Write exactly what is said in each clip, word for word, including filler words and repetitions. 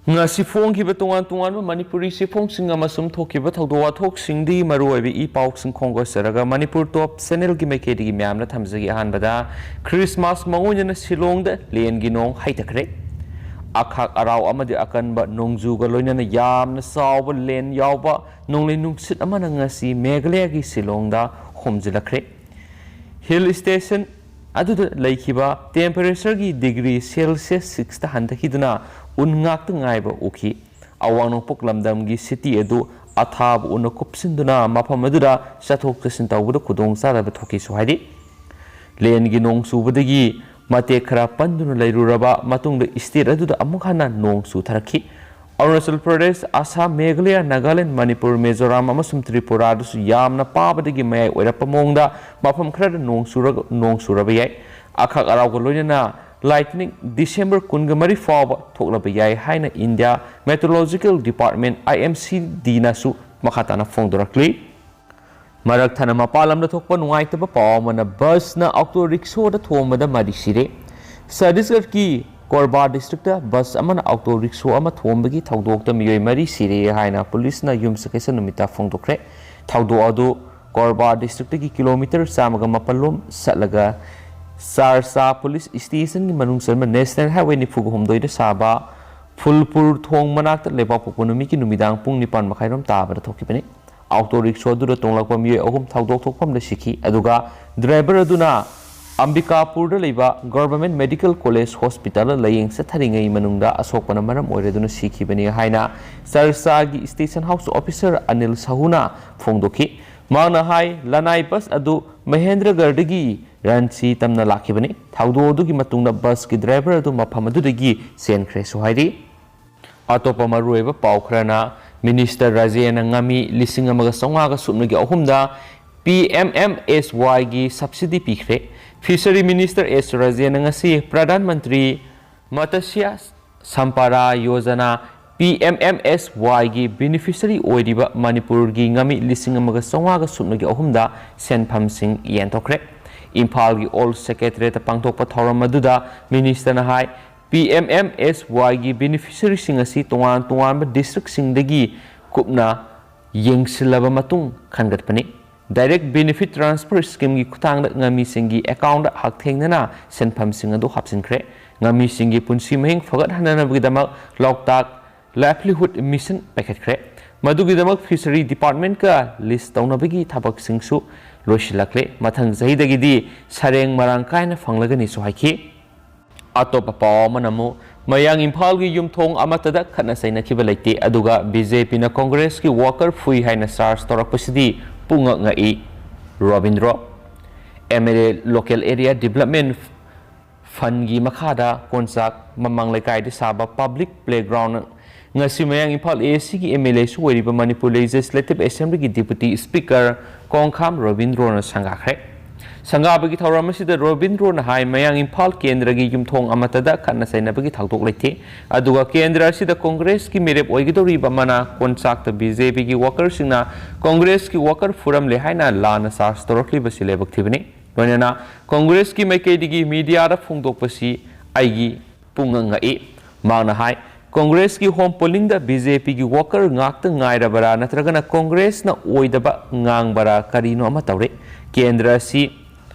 ꯉꯁꯤ ꯐꯣꯡꯈꯤꯕ ꯇꯣꯉꯥꯟ ꯇꯣꯉꯥꯟꯕ ꯃꯅꯤꯄꯨꯔꯤ ꯆꯦꯐꯣꯡꯁꯤꯡ ꯑꯃꯁꯨꯡ ꯊꯣꯛꯈꯤꯕ ꯊꯧꯗꯣꯛ ꯋꯥꯊꯣꯛꯁꯤꯡꯗꯒꯤ ꯃꯔꯨꯑꯣꯏꯕ ꯏ ꯄꯥꯎꯁꯤꯡ ꯈꯣꯝꯒꯠꯆꯔꯒ ꯃꯅꯤꯄꯨꯔ ꯇꯣꯞ ꯆꯦꯅꯦꯜꯒꯤ ꯃꯥꯏꯀꯩꯗꯒꯤ ꯃꯌꯥꯝꯅ ꯊꯝꯖꯒꯦ꯫ ꯑꯍꯥꯟꯕꯗ ꯈ꯭ꯔꯤꯁꯃꯥꯁ ꯃꯥꯡꯑꯣꯏꯅꯅ ꯁꯤꯂꯣꯡꯗ ꯂꯦꯟꯒꯤ ꯅꯣꯡ ꯍꯩꯊꯈ꯭ꯔꯦ꯫ ꯑꯈꯥꯛ ꯑꯔꯥꯎ ꯑꯃꯗꯤ ꯑꯀꯟꯕ ꯅꯣꯡꯖꯨꯒ ꯂꯣꯏꯅꯅ ꯌꯥꯝꯅ ꯆꯥꯎꯕ ꯂꯦꯟ ꯌꯥꯎꯕ ꯅꯣꯡꯂꯩ ꯅꯨꯡꯁꯤꯠ ꯑꯃꯅ ꯉꯁꯤ ꯃꯦꯘꯥꯂꯌꯥꯒꯤ ꯁꯤꯂꯣꯡꯗ ꯍꯣꯝꯖꯤꯜꯂꯛꯈ꯭ꯔꯦ꯫ ꯍꯤꯜ ꯁ꯭ꯇꯦꯁꯟ ꯑꯗꯨꯗ ꯂꯩꯈꯤꯕ ꯇꯦꯝꯄꯔꯦꯆꯔꯒꯤ ꯗꯤꯒ꯭ꯔꯤ ꯁꯦꯜꯁꯤꯌꯁ ꯁꯤꯛꯁꯇ ꯍꯟꯊꯈꯤꯗꯨꯅ ꯎꯟ ꯉꯥꯛꯇ ꯉꯥꯏꯕ ꯎꯈꯤ꯫ ꯑꯋꯥꯡ ꯅꯣꯡꯄꯣꯛ ꯂꯝꯗꯝꯒꯤ ꯁꯤꯇꯤ ꯑꯗꯨ ꯑꯊꯥꯕ ꯎꯟꯅ ꯀꯨꯞꯁꯤꯟꯗꯨꯅ ꯃꯐꯝ ꯑꯗꯨꯗ ꯆꯠꯊꯣꯛ ꯆꯠꯁꯤꯟ ꯇꯧꯕꯗ ꯈꯨꯗꯣꯡꯆꯥꯗꯕ ꯊꯣꯛꯈꯤꯁꯨ ꯍꯥꯏꯔꯤ꯫ ꯂꯦꯟꯒꯤ ꯅꯣꯡ ꯆꯨꯕꯗꯒꯤ ꯃꯇꯦꯛ ꯈꯔ ꯄꯟꯗꯨꯅ ꯂꯩꯔꯨꯔꯕ ꯃꯇꯨꯡꯗ ꯁ꯭ꯇꯦꯠ ꯑꯗꯨꯗ ꯑꯃꯨꯛ ꯍꯟꯅ ꯅꯣꯡ ꯆꯨꯊꯔꯛꯈꯤ꯫ ꯑꯔꯨꯅꯥꯆꯜ ꯄ꯭ꯔꯗꯦꯁ, ꯑꯁꯥꯝ, ꯃꯦꯘꯥꯂꯌꯥ, ꯅꯥꯒꯥꯂꯦꯟ, ꯃꯅꯤꯄꯨꯔ, ꯃꯤꯖꯣꯔꯥꯝ ꯑꯃꯁꯨꯡ ꯇ꯭ꯔꯤꯄꯨꯔꯥꯗꯁꯨ ꯌꯥꯝꯅ ꯄꯥꯕꯗꯒꯤ ꯃꯌꯥꯏ ꯑꯣꯏꯔꯞꯄ ꯃꯑꯣꯡꯗ ꯃꯐꯝ ꯈꯔꯗ ꯅꯣꯡ ꯆꯨꯔꯒ, ꯅꯣꯡ ꯆꯨꯔꯕ ꯌꯥꯏ꯫ ꯑꯈꯥꯛ ꯑꯔꯥꯎꯒ ꯂꯣꯏꯅꯅ ꯂꯥꯏꯇꯅꯤꯡ ꯗꯤꯁꯦꯝꯕꯔ ꯀꯨꯟꯒ ꯃꯔꯤ ꯐꯥꯎꯕ ꯊꯣꯛꯂꯕ ꯌꯥꯏ ꯍꯥꯏꯅ ꯏꯟꯗꯤꯌꯥ ꯃꯦꯇ꯭ꯔꯣꯂꯣꯖꯤꯀꯦꯜ ꯗꯤꯄꯥꯔꯠꯃꯦꯟ, ꯑꯥꯏ ꯑꯦꯝ ꯁꯤ ꯗꯤꯅꯁꯨ ꯃꯈꯥ ꯇꯥꯅ ꯐꯣꯡꯗꯣꯔꯛꯂꯤ꯫ ꯃꯔꯛ ꯊꯠꯅ ꯃꯄꯥꯟ ꯂꯝꯗ ꯊꯣꯛꯄ ꯅꯨꯡꯉꯥꯏꯇꯕ ꯄꯥꯎ ꯑꯃꯅ ꯕꯁꯅ ꯑꯣꯇꯣ ꯔꯤꯛꯁꯣꯗ ꯊꯣꯝꯕꯗ ꯃꯔꯤ ꯁꯤꯔꯦ꯫ ꯁꯠꯇꯤꯁꯒꯔꯒꯤ ꯀꯣꯔꯕꯥ ꯗꯤꯁꯇ꯭ꯔꯤꯛꯇ ꯕꯁ ꯑꯃꯅ ꯑꯣꯇꯣ ꯔꯤꯛꯁꯣ ꯑꯃ ꯊꯣꯝꯕꯒꯤ ꯊꯧꯗꯣꯛꯇ ꯃꯤꯑꯣꯏ ꯃꯔꯤ ꯁꯤꯔꯦ ꯍꯥꯏꯅ ꯄꯨꯂꯤꯁꯅ ꯌꯨꯝꯁꯀꯩꯁ ꯅꯨꯃꯤꯠꯇ ꯐꯣꯡꯗꯣꯛꯈ꯭ꯔꯦ꯫ ꯊꯧꯗꯣꯛ ꯑꯗꯨ ꯀꯣꯔꯕꯥ ꯗꯤꯁꯇ꯭ꯔꯤꯛꯇꯒꯤ ꯀꯤꯂꯣꯃꯤꯇꯔ ꯆꯥꯝꯃꯒ ꯃꯥꯄꯜ ꯂꯣꯝ ꯆꯠꯂꯒ ꯆꯥꯔꯆꯥ ꯄꯨꯂꯤꯁ ꯁ꯭ꯇꯦꯁꯟꯒꯤ ꯃꯅꯨꯡ ꯆꯟꯕ ꯅꯦꯁꯅꯦꯜ ꯍꯥꯏꯋꯦ ꯅꯤꯐꯨꯒ ꯍꯨꯝꯗꯣꯏꯗ ꯁꯥꯕ ꯐꯨꯜꯄꯨꯔ ꯊꯣꯡ ꯃꯅꯥꯛꯇ ꯂꯩꯕꯥꯛꯄꯣꯛꯄ ꯅꯨꯃꯤꯠꯀꯤ ꯅꯨꯃꯤꯗꯥꯡ ꯄꯨꯡ ꯅꯤꯄꯥꯟ ꯃꯈꯥꯏꯔꯣꯝ ꯇꯥꯕꯗ ꯊꯣꯛꯈꯤꯕꯅꯤ꯫ ꯑꯣꯇꯣ ꯔꯤꯛꯁꯣ ꯑꯗꯨꯗ ꯇꯣꯡꯂꯛꯄ ꯃꯤꯑꯣꯏ ꯑꯍꯨꯝ ꯊꯧꯗꯣꯛ ꯊꯣꯛꯐꯝꯗ ꯁꯤꯈꯤ, ꯑꯗꯨꯒ ꯗ꯭ꯔꯥꯏꯚꯔ ꯑꯗꯨꯅ ꯑꯝꯕꯤꯀꯥꯄꯨꯔꯗ ꯂꯩꯕ ꯒꯚꯔꯟꯃꯦꯟꯠ ꯃꯦꯗꯤꯀꯦꯜ ꯀꯣꯂꯦꯖ ꯍꯣꯁꯄꯤꯇꯥꯜꯗ ꯂꯥꯌꯦꯡ ꯆꯠꯊꯔꯤꯉꯩ ꯃꯅꯨꯡꯗ ꯑꯁꯣꯛꯄꯅ ꯃꯔꯝ ꯑꯣꯏꯔꯗꯨꯅ ꯁꯤꯈꯤꯕꯅꯤ ꯍꯥꯏꯅ ꯆꯔꯆꯥꯒꯤ ꯁ꯭ꯇꯦꯁꯟ ꯍꯥꯎꯁ ꯑꯣꯐꯤꯁꯔ ꯑꯅꯤꯜ ꯁꯍꯨꯅ ꯐꯣꯡꯗꯣꯛꯈꯤ꯫ ꯃꯍꯥꯛꯅ ꯍꯥꯏ, ꯂꯅꯥꯏ ꯕꯁ ꯑꯗꯨ ꯃꯍꯦꯟꯗ꯭ꯔꯒꯔꯗꯒꯤ ꯔꯥꯟꯆꯤ ꯇꯝꯅ ꯂꯥꯛꯈꯤꯕꯅꯤ꯫ ꯊꯧꯗꯣꯛ ꯑꯗꯨꯒꯤ ꯃꯇꯨꯡꯗ ꯕꯁꯀꯤ ꯗ꯭ꯔꯥꯏꯚꯔ ꯑꯗꯨ ꯃꯐꯝ ꯑꯗꯨꯗꯒꯤ ꯆꯦꯟꯈ꯭ꯔꯦꯁꯨ ꯍꯥꯏꯔꯤ꯫ ꯑꯇꯣꯞꯄ ꯃꯔꯨꯑꯣꯏꯕ ꯄꯥꯎ ꯈꯔꯅ, ꯃꯤꯅꯤꯁꯇꯔ ꯔꯥꯖꯦꯟꯅ ꯉꯥꯃꯤ ꯂꯤꯁꯤꯡ ꯑꯃꯒ ꯆꯥꯝꯃꯉꯥꯒ ꯁꯨꯞꯅꯒꯤ ꯑꯍꯨꯝꯗ ꯄꯤ ꯑꯦꯝ ꯑꯦꯝ ꯑꯦꯁ ꯋꯥꯏꯒꯤ ꯁꯕꯁꯤꯗꯤ ꯄꯤꯈ꯭ꯔꯦ꯫ ꯐꯤꯁꯔꯤ ꯃꯤꯅꯤꯁꯇꯔ ꯑꯦꯁ ꯔꯥꯖꯦꯟꯅ ꯉꯁꯤ Pradhan Mantri ꯃꯇꯁ꯭ꯌ Sampada Yojana, P M M ꯑꯦꯁ ꯋꯥꯏꯒꯤ ꯕꯦꯅꯤꯐꯤꯁꯔꯤ ꯑꯣꯏꯔꯤꯕ ꯃꯅꯤꯄꯨꯔꯒꯤ ꯉꯥꯃꯤ ꯂꯤꯁꯤꯡ ꯑꯃꯒ ꯆꯥꯝꯃꯉꯥꯒ ꯁꯨꯞꯅꯒꯤ ꯑꯍꯨꯝꯗ ꯁꯦꯟꯐꯝꯁꯤꯡ ꯌꯦꯟꯊꯣꯛꯈ꯭ꯔꯦ꯫ ꯏꯝꯐꯥꯜꯒꯤ ꯑꯣꯜ ꯁꯦꯀ꯭ꯔꯦꯇꯔꯤꯌꯦꯠꯇ ꯄꯥꯡꯊꯣꯛꯄ ꯊꯧꯔꯝ ꯑꯗꯨꯗ ꯃꯤꯅꯤꯁꯇꯔꯅ ꯍꯥꯏ, ꯄꯤ ꯑꯦꯝ ꯑꯦꯝ ꯑꯦꯁ ꯋꯥꯏꯒꯤ ꯕꯦꯅꯤꯐꯤꯁꯔꯤꯁꯤꯡ ꯑꯁꯤ ꯇꯣꯉꯥꯟ ꯇꯣꯉꯥꯟꯕ ꯗꯤꯁꯇ꯭ꯔꯤꯛꯁꯤꯡꯗꯒꯤ ꯀꯨꯞꯅ ꯌꯦꯡꯁꯤꯜꯂꯕ ꯃꯇꯨꯡ ꯈꯟꯒꯠꯄꯅꯤ꯫ Direct Benefit Transfer Schemeꯒꯤ ꯈꯨꯠꯊꯥꯡꯗ ꯉꯥꯃꯤꯁꯤꯡꯒꯤ ꯑꯦꯀꯥꯎꯟꯗ ꯍꯛꯊꯦꯡꯅꯅ ꯁꯦꯟꯐꯝꯁꯤꯡ ꯑꯗꯨ ꯍꯥꯞꯆꯤꯟꯈ꯭ꯔꯦ꯫ ꯉꯥꯃꯤꯁꯤꯡꯒꯤ ꯄꯨꯟꯁꯤ ꯃꯍꯤꯡ ꯐꯒꯠꯍꯟꯅꯅꯕꯒꯤꯗꯃꯛ ꯂꯣꯛꯇꯥꯛ Livelihood Mission ꯄꯥꯏꯈꯠꯈ꯭ꯔꯦ꯫ ꯃꯗꯨꯒꯤꯗꯃꯛ ꯐꯤꯁꯔꯤ ꯗꯤꯄꯥꯔꯠꯃꯦꯟꯠꯀ ꯂꯤꯁ ꯇꯧꯅꯕꯒꯤ ꯊꯕꯛꯁꯤꯡꯁꯨ ꯂꯣꯏꯁꯤꯜꯂꯛꯂꯦ꯫ ꯃꯊꯪ ꯆꯍꯤꯗꯒꯤꯗꯤ ꯁꯔꯦꯡ ꯃꯔꯥꯡ ꯀꯥꯏꯅ ꯐꯪꯂꯒꯅꯤꯁꯨ ꯍꯥꯏꯈꯤ꯫ ꯑꯇꯣꯞꯄ ꯄꯥꯎ ꯑꯃꯅ ꯑꯃꯨꯛ ꯃꯌꯥꯡ ꯏꯝꯐꯥꯜꯒꯤ ꯌꯨꯝꯊꯣꯡ ꯑꯃꯠꯇꯗ ꯈꯠꯅ ꯆꯩꯅꯈꯤꯕ ꯂꯩꯇꯦ, ꯑꯗꯨꯒ ꯕꯤ ꯖꯦ ꯄꯤꯅ ꯀꯣꯡꯒ꯭ꯔꯦꯁꯀꯤ ꯋꯥꯀꯔ ꯐꯨꯏ ꯍꯥꯏꯅ ꯆꯥꯔꯖ ꯇꯧꯔꯛꯄꯁꯤꯗꯤ ꯄꯨꯡꯉꯛ ꯉꯛꯏ꯫ Robindro. M L A Local Area Development Fundꯒꯤ ꯃꯈꯥꯗ ꯀꯣꯟꯆꯥꯛ ꯃꯃꯥꯡ ꯂꯩꯀꯥꯏꯗ ꯁꯥꯕ ꯄꯕ꯭ꯂꯤꯛ ꯄ꯭ꯂꯦꯒ꯭ꯔꯥꯎꯟ ꯉꯁꯤ ꯃꯌꯥꯡ ꯏꯝꯐꯥꯜ ꯑꯦ ꯑꯦ ꯁꯤꯒꯤ ꯑꯦꯝ ꯑꯦꯜ ꯑꯦꯁꯨ ꯑꯣꯏꯔꯤꯕ ꯃꯅꯤꯄꯨꯔ ꯂꯦꯖꯤꯁꯂꯦꯇꯤꯚ ꯑꯦꯁꯦꯝꯕ꯭ꯂꯤꯒꯤ ꯗꯤꯄꯨꯇꯤ ꯁ꯭ꯄꯤꯀꯔ ꯀꯣꯡꯈꯥꯝ ꯔꯣꯕꯤꯟꯗ꯭ꯔꯣꯅ ꯁꯪꯒꯥꯈ꯭ꯔꯦ꯫ ꯁꯪꯒꯥꯕꯒꯤ ꯊꯧꯔꯝ ꯑꯁꯤꯗ ꯔꯣꯕꯤꯟꯗ꯭ꯔꯣꯅ ꯍꯥꯏ, ꯃꯌꯥꯡ ꯏꯝꯐꯥꯜ ꯀꯦꯟꯗ꯭ꯔꯒꯤ ꯌꯨꯝꯊꯣꯡ ꯑꯃꯠꯇꯗ ꯈꯠꯅ ꯆꯩꯅꯕꯒꯤ ꯊꯧꯗꯣꯛ ꯂꯩꯇꯦ, ꯑꯗꯨꯒ ꯀꯦꯟꯗ꯭ꯔ ꯑꯁꯤꯗ ꯀꯣꯡꯒ꯭ꯔꯦꯁꯀꯤ ꯃꯤꯔꯦꯞ ꯑꯣꯏꯒꯗꯧꯔꯤꯕ ꯑꯃꯅ ꯀꯣꯟꯆꯥꯛꯇ ꯕꯤ ꯖꯦ ꯄꯤꯒꯤ ꯋꯥꯀꯔꯁꯤꯡꯅ ꯀꯣꯡꯒ꯭ꯔꯦꯁꯀꯤ ꯋꯥꯀꯔ ꯐꯨꯔꯝꯂꯦ ꯍꯥꯏꯅ ꯂꯥꯟꯅ ꯆꯥꯔꯖ ꯇꯧꯔꯛꯂꯤꯕꯁꯤ ꯂꯥꯏꯕꯛ ꯊꯤꯕꯅꯤ꯫ ꯂꯣꯏꯅꯅ ꯀꯣꯡꯒ꯭ꯔꯦꯁꯀꯤ ꯃꯥꯏꯀꯩꯗꯒꯤ ꯃꯤꯗꯤꯌꯥꯗ ꯐꯣꯡꯗꯣꯛꯄꯁꯤ ꯑꯩꯒꯤ ꯄꯨꯡꯉꯛ ꯉꯛꯏ꯫ ꯃꯍꯥꯛꯅ ꯍꯥꯏ, ꯀꯣꯡꯒ꯭ꯔꯦꯁꯀꯤ ꯍꯣꯝ ꯄꯣꯂꯤꯡꯗ ꯕꯤ ꯖꯦ ꯄꯤꯒꯤ ꯋꯥꯀꯔ ꯉꯥꯛꯇ ꯉꯥꯏꯔꯕꯔꯥ, ꯅꯠꯇ꯭ꯔꯒꯅ ꯀꯣꯡꯒ꯭ꯔꯦꯁꯅ ꯑꯣꯏꯗꯕ ꯉꯥꯡꯕꯔꯥ, ꯀꯔꯤꯅꯣ ꯑꯃ ꯇꯧꯔꯦ꯫ ꯀꯦꯟꯗ꯭ꯔ ꯑꯁꯤ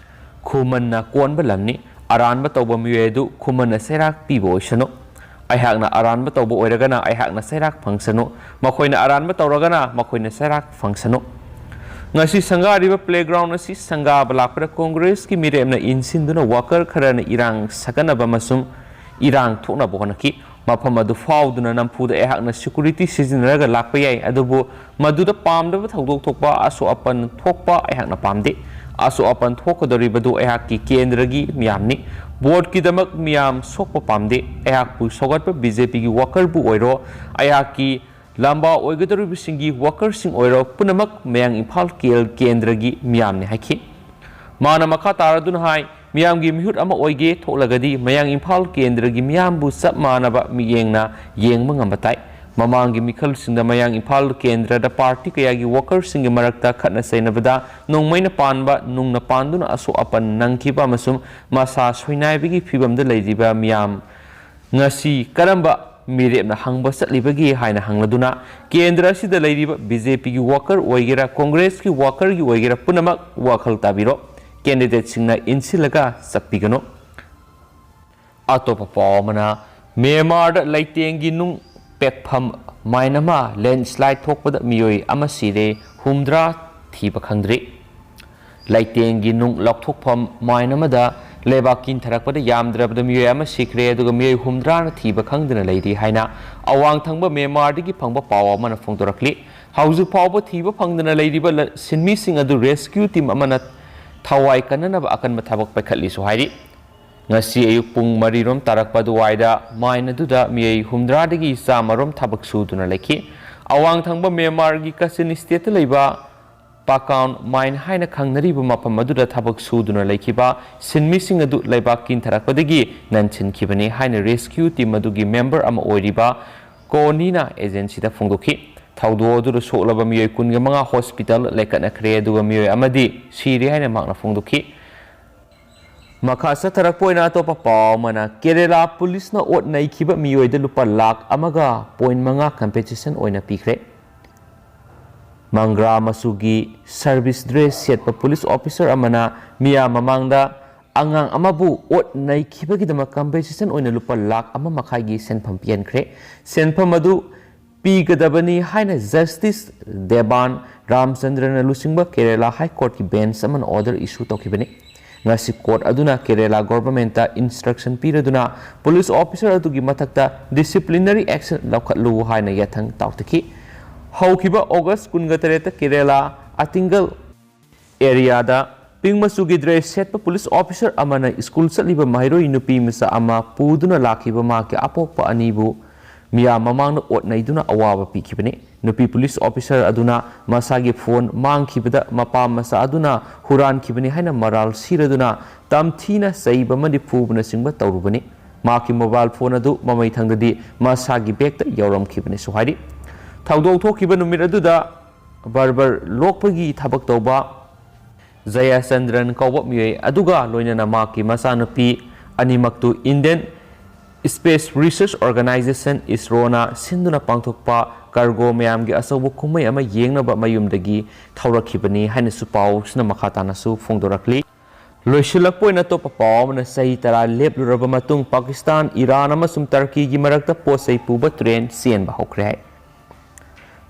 ꯈꯨꯃꯟꯅ ꯀꯣꯟꯕ ꯂꯝꯅꯤ꯫ ꯑꯔꯥꯟꯕ ꯇꯧꯕ ꯃꯤꯑꯣꯏ ꯑꯗꯨ ꯈꯨꯃꯟꯅ ꯆꯩꯔꯥꯛ ꯄꯤꯕ ꯑꯣꯏꯁꯅꯨ꯫ ꯑꯩꯍꯥꯛꯅ ꯑꯔꯥꯟꯕ ꯇꯧꯕ ꯑꯣꯏꯔꯒꯅ ꯑꯩꯍꯥꯛꯅ ꯆꯩꯔꯥꯛ ꯐꯪꯁꯅꯨ꯫ ꯃꯈꯣꯏꯅ ꯑꯔꯥꯟꯕ ꯇꯧꯔꯒꯅ ꯃꯈꯣꯏꯅ ꯆꯩꯔꯥꯛ ꯐꯪꯁꯅꯨ꯫ ꯉꯁꯤ ꯁꯪꯒꯥꯔꯤꯕ ꯄ꯭ꯂꯦꯒ꯭ꯔꯥꯎꯟ ꯑꯁꯤ ꯁꯪꯒꯥꯕ ꯂꯥꯛꯄꯗ ꯀꯣꯡꯒ꯭ꯔꯦꯁꯀꯤ ꯃꯤꯔꯦꯞꯅ ꯏꯟꯁꯤꯟꯗꯨꯅ ꯋꯥꯀꯔ ꯈꯔꯅ ꯏꯔꯥꯡ ꯁꯥꯒꯠꯅꯕ ꯑꯃꯁꯨꯡ ꯏꯔꯥꯡ ꯊꯣꯛꯅꯕ ꯍꯣꯠꯅꯈꯤ꯫ ꯃꯐꯝ ꯑꯗꯨ ꯐꯥꯎꯗꯨꯅ ꯅꯝꯐꯨꯗ ꯑꯩꯍꯥꯛꯅ ꯁꯦꯀ꯭ꯌꯨꯔꯤꯇꯤ ꯁꯤꯖꯤꯟꯅꯔꯒ ꯂꯥꯛꯄ ꯌꯥꯏ, ꯑꯗꯨꯕꯨ ꯃꯗꯨꯗ ꯄꯥꯝꯗꯕ ꯊꯧꯗꯣꯛ ꯊꯣꯛꯄ, ꯑꯁꯣꯛ ꯑꯄꯟ ꯊꯣꯛꯄ ꯑꯩꯍꯥꯛꯅ ꯄꯥꯝꯗꯦ꯫ ꯑꯁꯣꯛ ꯑꯄꯟ ꯊꯣꯛꯀꯗꯧꯔꯤꯕꯗꯨ ꯑꯩꯍꯥꯛꯀꯤ ꯀꯦꯟꯗ꯭ꯔꯒꯤ ꯃꯤꯌꯥꯝꯅꯤ꯫ ꯚꯣꯠꯀꯤꯗꯃꯛ ꯃꯤꯌꯥꯝ ꯁꯣꯛꯄ ꯄꯥꯝꯗꯦ꯫ ꯑꯩꯍꯥꯛꯄꯨ ꯁꯧꯒꯠꯄ ꯕꯤ ꯖꯦ ꯄꯤꯒꯤ ꯋꯥꯀꯔꯕꯨ ꯑꯣꯏꯔꯣ, ꯑꯩꯍꯥꯛꯀꯤ ꯂꯝꯕꯥ ꯑꯣꯏꯒꯗꯧꯔꯤꯕꯁꯤꯡꯒꯤ ꯋꯥꯀꯔꯁꯤꯡ ꯑꯣꯏꯔꯣ, ꯄꯨꯝꯅꯃꯛ ꯃꯌꯥꯡ ꯏꯝꯐꯥꯜ ꯀꯦ-, ꯀꯦꯟꯗ꯭ꯔꯒꯤ ꯃꯤꯌꯥꯝꯅꯤ ꯍꯥꯏꯈꯤ꯫ ꯃꯥꯅ ꯃꯈꯥ ꯇꯥꯔꯗꯨꯅ ꯍꯥꯏ, ꯃꯤꯌꯥꯝꯒꯤ ꯃꯤꯍꯨꯠ ꯑꯃ ꯑꯣꯏꯒꯦ ꯊꯣꯛꯂꯒꯗꯤ ꯃꯌꯥꯡ ꯏꯝꯐꯥꯜ ꯀꯦꯟꯗ꯭ꯔꯒꯤ ꯃꯤꯌꯥꯝꯕꯨ ꯆꯞ ꯃꯥꯟꯅꯕ ꯃꯤꯠꯌꯦꯡꯅ ꯌꯦꯡꯕ ꯉꯝꯕ ꯇꯥꯏ꯫ ꯃꯃꯥꯡꯒꯤ ꯃꯤꯈꯜꯁꯤꯡꯗ ꯃꯌꯥꯡ ꯏꯝꯐꯥꯜ ꯀꯦꯟꯗ꯭ꯔꯗ ꯄꯥꯔꯇꯤ ꯀꯌꯥꯒꯤ ꯋꯥꯀꯔꯁꯤꯡꯒꯤ ꯃꯔꯛꯇ ꯈꯠꯅ ꯆꯩꯅꯕꯗ ꯅꯣꯡꯃꯩꯅ ꯄꯥꯟꯕ, ꯅꯨꯡꯅ ꯄꯥꯟꯗꯨꯅ ꯑꯁꯣꯛ ꯑꯄꯟ ꯅꯪꯈꯤꯕ ꯑꯃꯁꯨꯡ ꯃꯁꯥ ꯁꯣꯏꯅꯥꯏꯕꯒꯤ ꯐꯤꯚꯝꯗ ꯂꯩꯔꯤꯕ ꯃꯤꯌꯥꯝ ꯉꯁꯤ ꯀꯔꯝꯕ ꯃꯤꯔꯦꯞꯅ ꯍꯪꯕ ꯆꯠꯂꯤꯕꯒꯦ ꯍꯥꯏꯅ ꯍꯪꯂꯗꯨꯅ, ꯀꯦꯟꯗ꯭ꯔ ꯑꯁꯤꯗ ꯂꯩꯔꯤꯕ ꯕꯤ ꯖꯦ ꯄꯤꯒꯤ ꯋꯥꯀꯔ ꯑꯣꯏꯒꯦꯔꯥ, ꯀꯣꯡꯒ꯭ꯔꯦꯁꯀꯤ ꯋꯥꯀꯔꯒꯤ ꯑꯣꯏꯒꯦꯔꯥ, ꯄꯨꯝꯅꯃꯛ ꯋꯥꯈꯜ ꯇꯥꯕꯤꯔꯣ꯫ ꯀꯦꯟꯗꯤꯗꯦꯠꯁꯤꯡꯅ ꯏꯟꯁꯤꯜꯂꯒ ꯆꯠꯄꯤꯒꯅꯨ꯫ ꯑꯇꯣꯞꯄ ꯄꯥꯎ ꯑꯃꯅ, ꯃ꯭ꯌꯥꯟꯃꯥꯔꯗ ꯂꯩꯇꯦꯡꯒꯤ ꯅꯨꯡ ꯄꯦꯛꯐꯝ ꯃꯥꯏꯟ ꯑꯃ ꯂꯦꯟꯁ꯭ꯂꯥꯏꯗ ꯊꯣꯛꯄꯗ ꯃꯤꯑꯣꯏ ꯑꯃ ꯁꯤꯔꯦ, ꯍꯨꯝꯗ꯭ꯔꯥ ꯊꯤꯕ ꯈꯪꯗ꯭ꯔꯤ꯫ ꯂꯩꯇꯦꯡꯒꯤ ꯅꯨꯡ ꯂꯧꯊꯣꯛꯐꯝ ꯃꯥꯏꯟ ꯑꯃꯗ ꯂꯩꯕꯥꯛ ꯀꯤꯟꯊꯔꯛꯄꯗ ꯌꯥꯝꯗ꯭ꯔꯕꯗ ꯃꯤꯑꯣꯏ ꯑꯃ ꯁꯤꯈ꯭ꯔꯦ, ꯑꯗꯨꯒ ꯃꯤꯑꯣꯏ ꯍꯨꯝꯗ꯭ꯔꯥꯅ ꯊꯤꯕ ꯈꯪꯗꯅ ꯂꯩꯔꯤ ꯍꯥꯏꯅ ꯑꯋꯥꯡ ꯊꯪꯕ ꯃ꯭ꯌꯥꯟꯃꯥꯔꯗꯒꯤ ꯐꯪꯕ ꯄꯥꯎ ꯑꯃꯅ ꯐꯣꯡꯗꯣꯔꯛꯂꯤ꯫ ꯍꯧꯖꯤꯛ ꯐꯥꯎꯕ ꯊꯤꯕ ꯐꯪꯗꯅ ꯂꯩꯔꯤꯕ ꯂ-, ꯁꯤꯟꯃꯤꯁꯤꯡ ꯑꯗꯨ ꯔꯦꯁꯀ꯭ꯌꯨ ꯇꯤꯝ ꯑꯃꯅ ꯊꯋꯥꯏ ꯀꯟꯅꯅꯕ ꯑꯀꯟꯕ ꯊꯕꯛ ꯄꯥꯏꯈꯠꯂꯤꯁꯨ ꯍꯥꯏꯔꯤ꯫ ꯉꯁꯤ ꯑꯌꯨꯛ ꯄꯨꯡ ꯃꯔꯤꯔꯣꯝ ꯇꯥꯔꯛꯄ ꯑꯗꯨꯋꯥꯏꯗ ꯃꯥꯏꯟ ꯑꯗꯨꯗ ꯃꯤꯑꯣꯏ ꯍꯨꯝꯗ꯭ꯔꯥꯗꯒꯤ ꯆꯥꯝꯃꯔꯣꯝ ꯊꯕꯛ ꯁꯨꯗꯨꯅ ꯂꯩꯈꯤ꯫ ꯑꯋꯥꯡ ꯊꯪꯕ ꯃ꯭ꯌꯥꯟꯃꯥꯔꯒꯤ ꯀꯆꯤꯟ ꯁ꯭ꯇꯦꯠꯇ ꯂꯩꯕ ꯄꯥꯀꯥꯎꯟ ꯃꯥꯏꯟ ꯍꯥꯏꯅ ꯈꯪꯅꯔꯤꯕ ꯃꯐꯝ ꯑꯗꯨꯗ ꯊꯕꯛ ꯁꯨꯗꯨꯅ ꯂꯩꯈꯤꯕ ꯁꯤꯟꯃꯤꯁꯤꯡ ꯑꯗꯨ ꯂꯩꯕꯥꯛ ꯀꯤꯟꯊꯔꯛꯄꯗꯒꯤ ꯅꯟꯁꯤꯟꯈꯤꯕꯅꯤ ꯍꯥꯏꯅ ꯔꯦꯁꯀ꯭ꯌꯨ ꯇꯤꯝ ꯑꯗꯨꯒꯤ ꯃꯦꯝꯕꯔ ꯑꯃ ꯑꯣꯏꯔꯤꯕ ꯀꯣꯅꯤꯅ ꯑꯦꯖꯦꯟꯁꯤꯗ ꯐꯣꯡꯗꯣꯛꯈꯤ꯫ ꯊꯧꯗꯣꯛ ꯑꯗꯨꯗ ꯁꯣꯛꯂꯕ ꯃꯤꯑꯣꯏ ꯀꯨꯟꯒ ꯃꯉꯥ ꯍꯣꯁꯄꯤꯇꯥꯜ ꯂꯩꯈꯠꯅꯈ꯭ꯔꯦ, ꯑꯗꯨꯒ ꯃꯤꯑꯣꯏ ꯑꯃꯗꯤ ꯁꯤꯔꯦ ꯍꯥꯏꯅ ꯃꯍꯥꯛꯅ ꯐꯣꯡꯗꯣꯛꯈꯤ꯫ ꯃꯈꯥ ꯆꯠꯊꯔꯛꯄ ꯑꯣꯏꯅ ꯑꯇꯣꯞꯄ ꯄꯥꯎ ꯑꯃꯅ, ꯀꯦꯔꯦꯂꯥ ꯄꯨꯂꯤꯁꯅ ꯑꯣꯠ ꯅꯩꯈꯤꯕ ꯃꯤꯑꯣꯏꯗ ꯂꯨꯄꯥ ꯂꯥꯈ ꯑꯃꯒ ꯄꯣꯏꯟ ꯃꯉꯥ ꯀꯝꯄꯦꯟꯁꯦꯁꯟ ꯑꯣꯏꯅ ꯄꯤꯈ꯭ꯔꯦ꯫ ꯃꯪꯒ꯭ꯔꯥ ꯃꯆꯨꯒꯤ ꯁꯔꯚꯤꯁ ꯗ꯭ꯔꯦꯁ ꯁꯦꯠꯄ ꯄꯨꯂꯤꯁ ꯑꯣꯐꯤꯁꯔ ꯑꯃꯅ ꯃꯤꯌꯥꯝ ꯃꯃꯥꯡꯗ ꯑꯉꯥꯡ ꯑꯃꯕꯨ ꯑꯣꯠ ꯅꯩꯈꯤꯕꯒꯤꯗꯃꯛ ꯀꯝꯄꯦꯟꯁꯦꯁꯟ ꯑꯣꯏꯅ ꯂꯨꯄꯥ ꯂꯥꯈ ꯑꯃ ꯃꯈꯥꯏꯒꯤ ꯁꯦꯟꯐꯝ ꯄꯤꯍꯟꯈ꯭ꯔꯦ꯫ ꯁꯦꯟꯐꯝ ꯑꯗꯨ ꯄꯤꯒꯗꯕꯅꯤ ꯍꯥꯏꯅ ꯖꯁꯇꯤꯁ ꯗꯦꯕꯥꯟ ꯔꯥꯝꯆꯟꯗ꯭ꯔꯅ ꯂꯨꯆꯤꯡꯕ ꯀꯦꯔꯦꯂꯥ ꯍꯥꯏ ꯀꯣꯔꯠꯀꯤ ꯕꯦꯟꯆ ꯑꯃꯅ ꯑꯣꯔꯗꯔ ꯏꯁꯨ ꯇꯧꯈꯤꯕꯅꯤ꯫ ꯉꯁꯤ ꯀꯣꯔꯠ ꯑꯗꯨꯅ ꯀꯦꯔꯦꯂꯥ ꯒꯣꯚꯔꯟꯃꯦꯟꯠꯇ ꯏꯟꯁꯇ꯭ꯔꯛꯁꯟ ꯄꯤꯔꯗꯨꯅ ꯄꯨꯂꯤꯁ ꯑꯣꯐꯤꯁꯔ ꯑꯗꯨꯒꯤ ꯃꯊꯛꯇ ꯗꯤꯁꯤꯄ꯭ꯂꯤꯅꯔꯤ ꯑꯦꯛꯁꯟ ꯂꯧꯈꯠꯂꯨ ꯍꯥꯏꯅ ꯌꯥꯊꯪ ꯇꯥꯎꯊꯈꯤ꯫ ꯍꯧꯈꯤꯕ ꯑꯣꯒꯁ ꯀꯨꯟꯒ ꯇꯔꯦꯠꯇ ꯀꯦꯔꯦꯂꯥ ꯑꯇꯤꯡꯒꯜ ꯑꯦꯔꯤꯌꯥꯗ ꯄꯤꯡ ꯃꯆꯨꯒꯤ ꯗ꯭ꯔꯦꯁ ꯁꯦꯠꯄ ꯄꯨꯂꯤꯁ ꯑꯣꯐꯤꯁꯔ ꯑꯃꯅ ꯁ꯭ꯀꯨꯜ ꯆꯠꯂꯤꯕ ꯃꯍꯩꯔꯣꯏ ꯅꯨꯄꯤ ꯃꯆꯥ ꯑꯃ ꯄꯨꯗꯨꯅ ꯂꯥꯛꯈꯤꯕ ꯃꯍꯥꯛꯀꯤ ꯑꯄꯣꯛꯄ ꯑꯅꯤꯕꯨ ꯃꯤꯌꯥꯝ ꯃꯃꯥꯡꯗ ꯑꯣꯠ ꯅꯩꯗꯨꯅ ꯑꯋꯥꯕ ꯄꯤꯈꯤꯕꯅꯤ꯫ ꯅꯨꯄꯤ ꯄꯨꯂꯤꯁ ꯑꯣꯐꯤꯁꯔ ꯑꯗꯨꯅ ꯃꯁꯥꯒꯤ ꯐꯣꯟ ꯃꯥꯡꯈꯤꯕꯗ ꯃꯄꯥ ꯃꯆꯥ ꯑꯗꯨꯅ ꯍꯨꯔꯥꯟꯈꯤꯕꯅꯤ ꯍꯥꯏꯅ ꯃꯔꯥꯜ ꯁꯤꯔꯗꯨꯅ ꯇꯝꯊꯤꯅ ꯆꯩꯕ ꯑꯃꯗꯤ ꯐꯨꯕꯅꯆꯤꯡꯕ ꯇꯧꯔꯨꯕꯅꯤ꯫ ꯃꯍꯥꯛꯀꯤ ꯃꯣꯕꯥꯏꯜ ꯐꯣꯟ ꯑꯗꯨ ꯃꯃꯩ ꯊꯪꯗꯗꯤ ꯃꯁꯥꯒꯤ ꯕꯦꯒꯇ ꯌꯥꯎꯔꯝꯈꯤꯕꯅꯤꯁꯨ ꯍꯥꯏꯔꯤ꯫ ꯊꯧꯗꯣꯛ ꯊꯣꯛꯈꯤꯕ ꯅꯨꯃꯤꯠ ꯑꯗꯨꯗ ꯕꯥꯔꯕꯔ ꯂꯣꯛꯄꯒꯤ ꯊꯕꯛ ꯇꯧꯕ ꯖꯌꯆꯟꯗ꯭ꯔꯟ ꯀꯧꯕ ꯃꯤꯑꯣꯏ ꯑꯗꯨꯒ ꯂꯣꯏꯅꯅ ꯃꯍꯥꯛꯀꯤ ꯃꯆꯥꯅꯨꯄꯤ ꯑꯅꯤꯃꯛꯇꯨ ꯏꯟꯗꯤꯌꯟ Space Research Organization, ꯏꯁꯔꯣꯅ ꯁꯤꯟꯗꯨꯅ ꯄꯥꯡꯊꯣꯛꯄ ꯀꯥꯔꯒꯣ ꯃꯌꯥꯝꯒꯤ ꯑꯆꯧꯕ ꯀꯨꯝꯍꯩ ꯑꯃ ꯌꯦꯡꯅꯕ ꯃꯌꯨꯝꯗꯒꯤ ꯊꯧꯔꯛꯈꯤꯕꯅꯤ ꯍꯥꯏꯅꯁꯨ ꯄꯥꯎꯁꯤꯅ ꯃꯈꯥ ꯇꯥꯅꯁꯨ ꯐꯣꯡꯗꯣꯔꯛꯂꯤ꯫ ꯂꯣꯏꯁꯤꯜꯂꯛꯄ ꯑꯣꯏꯅ ꯑꯇꯣꯞꯄ ꯄꯥꯎ ꯑꯃꯅ, ꯆꯍꯤ ꯇꯔꯥ ꯂꯦꯞꯂꯨꯔꯕ ꯃꯇꯨꯡ ꯄꯥꯀꯤꯁꯇꯥꯟ, ꯏꯔꯥꯟ ꯑꯃꯁꯨꯡ ꯇꯔꯀꯤꯒꯤ ꯃꯔꯛꯇ ꯄꯣꯠ ꯆꯩ ꯄꯨꯕ ꯇ꯭ꯔꯦꯟ ꯆꯦꯟꯕ ꯍꯧꯈ꯭ꯔꯦ ꯍꯥꯏ꯫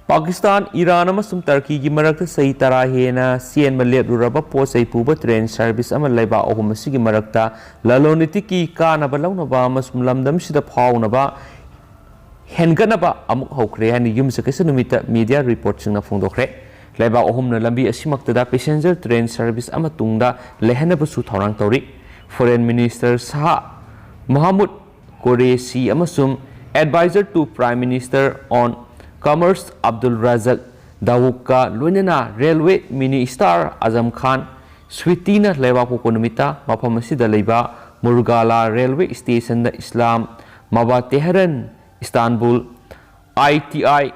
ꯄꯥꯀꯤꯁꯇꯥꯟ, ꯏꯔꯥꯟ ꯑꯃꯁꯨꯡ ꯇꯔꯀꯤꯒꯤ ꯃꯔꯛꯇ ꯆꯍꯤ ꯇꯔꯥ ꯍꯦꯟꯅ ꯆꯦꯟꯕ ꯂꯦꯞꯂꯨꯔꯕ ꯄꯣꯠ ꯆꯩ ꯄꯨꯕ ꯇ꯭ꯔꯦꯟ ꯁꯔꯚꯤꯁ ꯑꯃ ꯂꯩꯕꯥꯛ ꯑꯍꯨꯝ ꯑꯁꯤꯒꯤ ꯃꯔꯛꯇ ꯂꯂꯣꯟ ꯏꯇꯤꯛꯀꯤ ꯀꯥꯟꯅꯕ ꯂꯧꯅꯕ ꯑꯃꯁꯨꯡ ꯂꯝꯗꯝꯁꯤꯗ ꯐꯥꯎꯅꯕ ꯍꯦꯟꯒꯠꯅꯕ ꯑꯃꯨꯛ ꯍꯧꯈ꯭ꯔꯦ ꯍꯥꯏꯅ ꯌꯨꯝꯁꯀꯩꯁ ꯅꯨꯃꯤꯠꯇ ꯃꯤꯗꯤꯌꯥ ꯔꯤꯄꯣꯔꯠꯁꯤꯡꯅ ꯐꯣꯡꯗꯣꯛꯈ꯭ꯔꯦ꯫ ꯂꯩꯕꯥꯛ ꯑꯍꯨꯝꯅ ꯂꯝꯕꯤ ꯑꯁꯤꯃꯛꯇꯗ ꯄꯦꯁꯦꯟꯖꯔ ꯇ꯭ꯔꯦꯟ ꯁꯔꯚꯤꯁ ꯑꯃ ꯇꯨꯡꯗ ꯂꯩꯍꯟꯅꯕꯁꯨ ꯊꯧꯔꯥꯡ ꯇꯧꯔꯤ꯫ ꯐꯣꯔꯦꯟ ꯃꯤꯅꯤꯁꯇꯔ ꯁꯥꯍ ꯃꯍꯃꯨꯗ ꯀꯣꯔꯦꯁꯤ ꯑꯃꯁꯨꯡ Advisor to Prime Minister on Commerce Abdul ꯔꯥꯖꯛ ꯗꯥꯋꯨꯛꯀ ꯂꯣꯏꯅꯅ ꯔꯦꯜꯋꯦ ꯃꯤꯅꯤꯁꯇꯔ ꯑꯖꯝ ꯈꯥꯟ ꯁ꯭ꯋꯤꯇꯤꯅ ꯂꯩꯕꯥꯛꯄꯣꯛꯄ ꯅꯨꯃꯤꯠꯇ ꯃꯐꯝ ꯑꯁꯤꯗ ꯂꯩꯕ ꯃꯨꯔꯒꯥꯂꯥ ꯔꯦꯜꯋꯦ ꯁ꯭ꯇꯦꯁꯟꯗ Islamabad Tehran Istanbul ITI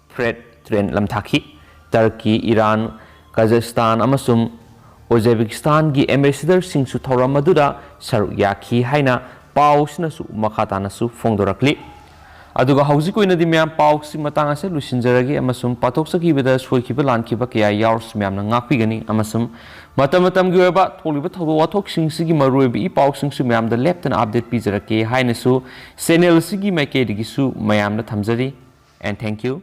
freight train ꯂꯝꯊꯥꯈꯤ꯫ ꯇꯔꯀꯤ, ꯏꯔꯥꯟ, ꯀꯖꯥꯈꯁꯇꯥꯟ ꯑꯃꯁꯨꯡ ꯎꯖꯕꯦꯀꯤꯁꯇꯥꯟꯒꯤ ꯑꯦꯝꯕꯦꯁꯦꯗꯔꯁꯤꯡꯁꯨ ꯊꯧꯔꯝ ꯑꯗꯨꯗ ꯁꯔꯨꯛ ꯌꯥꯈꯤ ꯍꯥꯏꯅ ꯄꯥꯎꯁꯤꯅꯁꯨ ꯃꯈꯥ ꯇꯥꯅꯁꯨ ꯐꯣꯡꯗꯣꯔꯛꯂꯤ꯫ ꯑꯗꯨꯒ ꯍꯧꯖꯤꯛ ꯑꯣꯏꯅꯗꯤ ꯃꯌꯥꯝ, ꯄꯥꯎꯁꯤ ꯃꯇꯥꯡ ꯑꯁꯤꯗ ꯂꯣꯏꯁꯤꯟꯖꯔꯒꯦ ꯑꯃꯁꯨꯡ ꯄꯥꯊꯣꯛꯆꯈꯤꯕꯗ ꯁꯣꯏꯈꯤꯕ ꯂꯥꯟꯈꯤꯕ ꯀꯌꯥ ꯌꯥꯎꯔꯁꯨ ꯃꯌꯥꯝꯅ ꯉꯥꯛꯄꯤꯒꯅꯤ ꯑꯃꯁꯨꯡ ꯃꯇꯝ ꯃꯇꯝꯒꯤ ꯑꯣꯏꯕ ꯊꯣꯛꯂꯤꯕ ꯊꯧꯗꯣꯛ ꯋꯥꯊꯣꯛꯁꯤꯡꯁꯤꯒꯤ ꯃꯔꯨꯑꯣꯏꯕ ꯏ ꯄꯥꯎꯁꯤꯡꯁꯨ ꯃꯌꯥꯝꯗ ꯂꯦꯞꯇꯅ update ꯄꯤꯖꯔꯛꯀꯦ ꯍꯥꯏꯅꯁꯨ channel ꯑꯁꯤꯒꯤ ꯃꯥꯏꯀꯩꯗꯒꯤꯁꯨ ꯃꯌꯥꯝꯗ ꯊꯝꯖꯔꯤ꯫ And thank you.